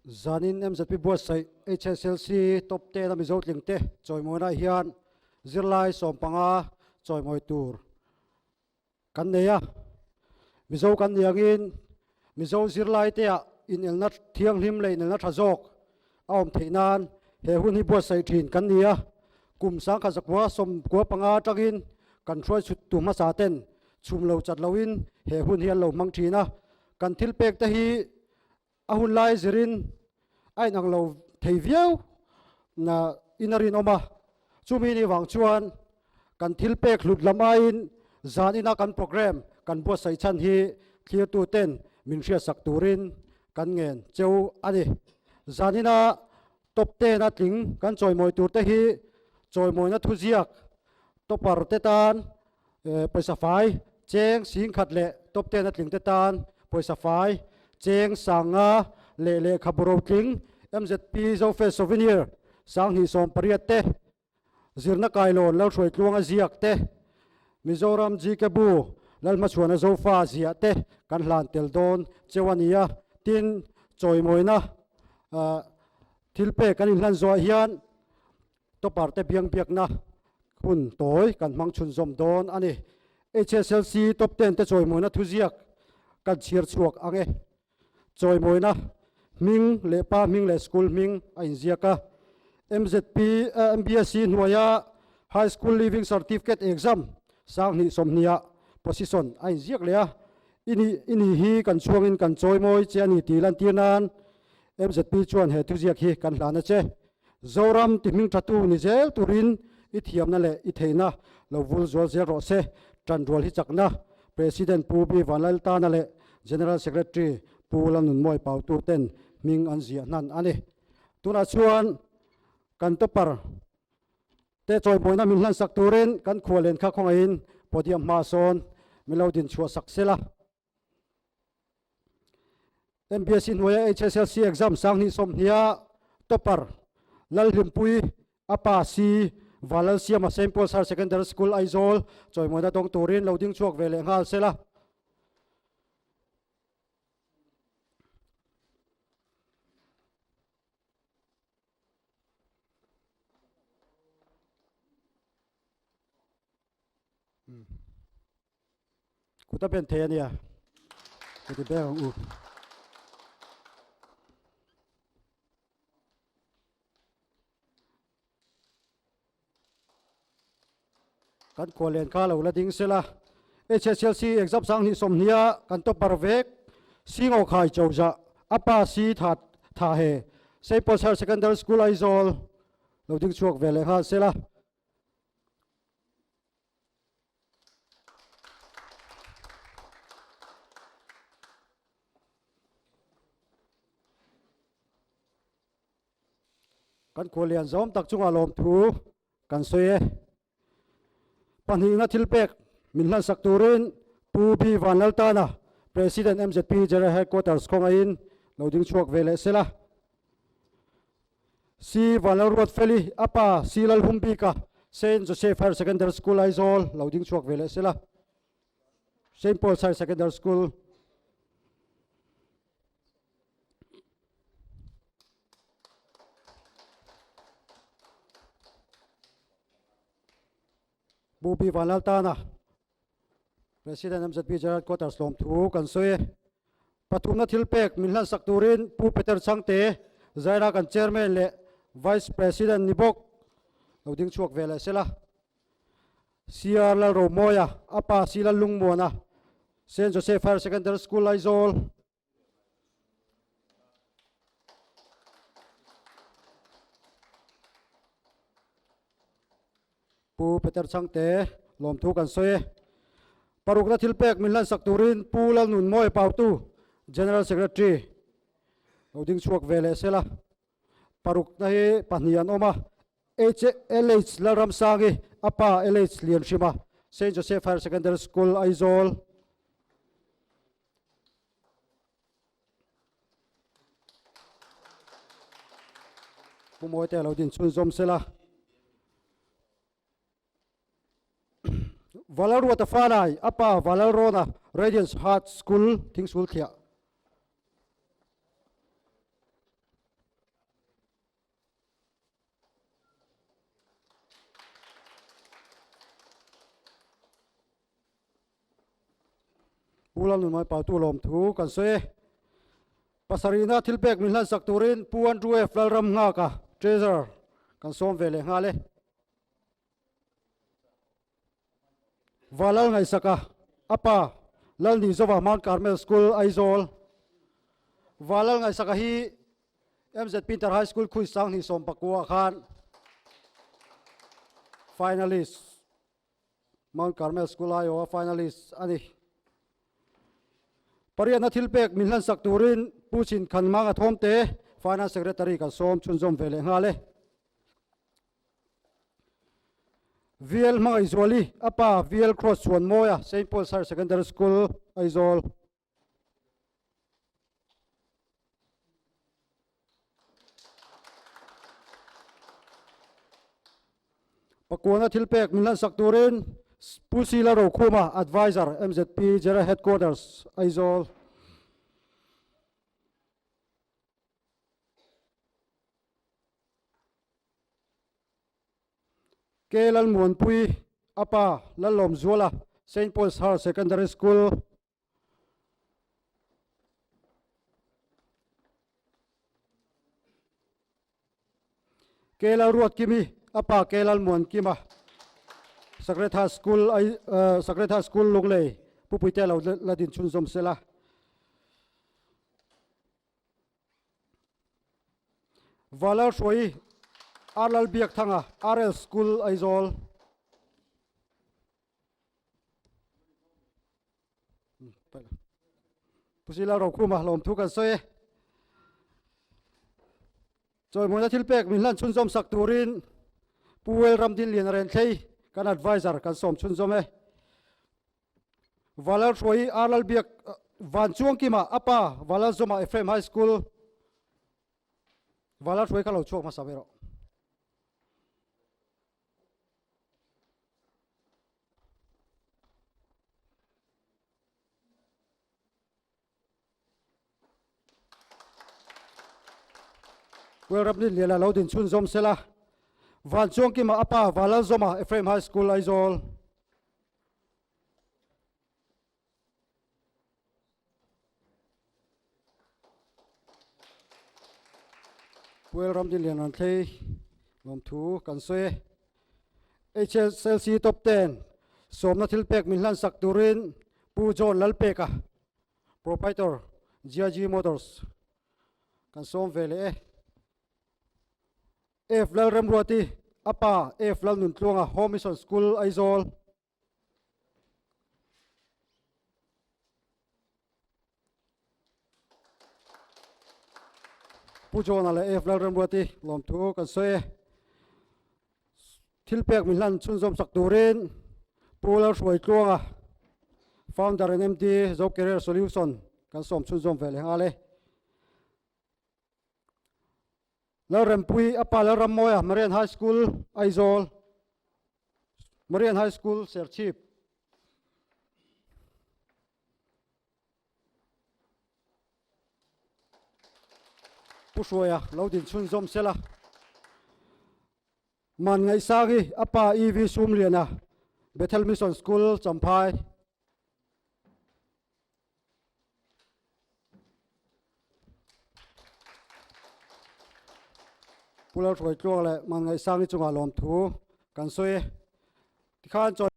Zanin MZP buatsaih HSLC Top 10 a Mizo tlingte chawimawina hian zirlai 15 chawimawi tur kan nei a. Mizo kan ni angin Mizo zirlaite ah inelna thianghlim leh inelna tha zawk a awm theih nan he hun hi buatsaih thin kan ni a. Kum 1995 atangin kan hruai chhut tu hmasa ten chhum lo chat loin he hun hi an lo hmang thin a. Kan thil pek te hi a hun lai zirin a inang lo thei viau na in a rinawm a. Chumi ni vang chuan kan thil pek hlut lam aiin zan ina kan program kan buatsaih chhan hi thlirtu ten min hriatsak turin kan ngen cheu a ni. Zan ina top 10 a tling kan chawimawi tur te hi chawimawina thuziak topper te tan pawisa fai cheng 10,000 leh top 10 a tling te tan pawisa fai cheng 5,000 leh lehkhabu ro tling MZP Zofest Souvenir 28,000 te zirna kailawn Lalhruai tluanga ziak te Mizoram GK bu Lalhmachhuana Zofa ziah te kan hlan tel dawn cheu a ni a. Tin, chawimawina thil pek kan inhlan zawh hian topper te biang biakna hun tawi kan hmang chhunzawm dawn a ni. HSLC top 10 te chawimawina thuziak kan chhiar chhuak ang e. Chawimawina hming leh pa hming leh school hming a inziak a. MZP MBSC hnuaia High School Leaving Certificate Exam 2020 ah position a inziak leh a. I ni i ni hi kan chhuangin kan chawimawi che a ni tih lantir nan MZP chuan he thuziak hi kan hlan a che. Zoram ti hming thatu ni zel turin i thiamna leh i theihna lo vul zual zel rawh se. Tanrual hi chakna President Pu B Vanlaltana leh General Secretary Pu Lalnunmawi Pautu ten hming an ziah hnan a ni. Tunah chuan kan topper te chawimawina min hlansak turin kan khualen kha khawngaihin podium hma sawn min lo din chhuah sak sela. MBSC hnuaia HSLC exam 2020 topper Lalhlimpui apa C Vanlalsiama St Paul's Higher Secondary School Aizawl chawimawina dawng turin lo ding chhuak ve leh nghal sela. Kut a ben thei a nia. Kut i beng ang u. Kan khualen kha lo la ding sela. HSLC exam 2020 kan topper vek Singo Khai Chawza apa si tha tha he St Paul's Higher Secondary School Aizawl lo ding chhuak ve leh nghal sela. Kan khualian zawm tak chungah lawmthu kan sawi e. Pahnihna thil pek min hlansak turin Pu B Vanlaltana, President MZP General Headquarters khawngaihin lo ding chhuak ve leh sela. C Vanlalruatfeli, a pa C Lalhumbika, Saint Joseph Higher Secondary School Aizawl lo ding chhuak ve leh sela. Saint Paul's Higher Secondary School. Pu B Vanlaltana, President MZP General Quarters lawmthu kan sawi e. Pathumna thil pek min hlansak turin Pu Peter Chhangte, Zaira kan Chairman leh Vice President ni bawk lo ding chhuak ve leh sela. CR Lalromawia, a pa C Lallungmuana, Saint Joseph Higher Secondary School Aizawl. Pu Peter Chhangte lawmthu kan sawi e. Parukna thil pek min hlansak turin Pu Lalnunmawi Pautu, General Secretary lo ding chhuak ve leh sela. Parukna hi pahnih an awm a, HLH Lalramsangi, a pa LH Lianhrima, Saint Joseph Higher Secondary School, Aizawl. Pu Mawite lo din chhunzawm sela. Valalruata Fanai, a pa Valalrawna, Radiance Heart School, Thingsul Thliah. Pu Lalnunmawii Pautu lawmthu kan sawi e. Pasarihna thil pek min hlansak turin Pu Andrew F. Lalramnghaka, Treasurer, kan sawm ve leh nghal e. Valal Ngaihsaka, a pa, Lalnizova, Mount Carmel School, Aizawl. Valal Ngaihsaka hi MZP Inter High School Khui Sanghnih Sawmpakua khan finalist Mount Carmel School aiawha finalist a ni. Pariatna thil pek min hlansak turin Pu Chin Khanmanga Thawmte, Finance Secretary kan sawm chhunzawm ve leh nghal e. VL Hmangaihzuali, a pa VL Cross Chhuanmawia, Saint Paul's Higher Secondary School, Aizawl. Pakuana thil pek min hlansak turin Pu Sila Rokhuma, Advisor, MZP General Headquarters, Aizawl. K Lalmuanpui, a pa Lallawmzuala, Saint Paul's Higher Secondary School. K Lalruatkimi, a pa K Lalmuankima, Sacred Heart School, Sacred Heart School Lunglei, Pu Puitea lo la din chhunzawm sela. Valal Hruai, R Lalbiakthanga, RL School, Aizawl. Pu Sila Rokhuma lawmthu kan sawi e. Chawimawina thil pek min hlan chhunzawm sak turin Pu Wel Ramdinlian Renthlei kan advisor kan sawm chhunzawm e. Valal Hruai R Lalbiak Vanchuangkima a pa Valal Zawma Ephraim High School Valal Hruai kha lo chhuak hmasa ve rawh. Puel Ramlin Liana lo din chhunzawm sela. Vanchuangkima a pa Valalzawma Ephraim High School Aizawl. Puel Ramdin Lian rawn thlei lawmthu kan sawi e. HSLC Top 10 sawmna thil pek min hlan sak turin Pu John Lalpeka, Proprietor, GIG Motors kan sawm ve leh e. F Lalremruati, a pa F Lalnuntluanga, Home Mission School, Aizawl. Pu John-a leh F Lalremruati lawmthu kan sawi e. Thil pek min hlan chhunzawm sak turin Pu Lalhruaitluanga, Founder and MD, Zo Career Solution kan sawm chhunzawm ve leh nghal e. Lalrempui, a pa Lalrammawia, Marian High School, Aizawl, Marian High School, Serchhip. Pu Hruaia lo din chhunzawm sela. Man Ngaihsangi, a pa EV Sumliana, Bethel Mission School, Champhai. Pu Lalhruaitluang leh Man Ngaihsangi chungah lawmthu kan sawi e. Tikhan chawi.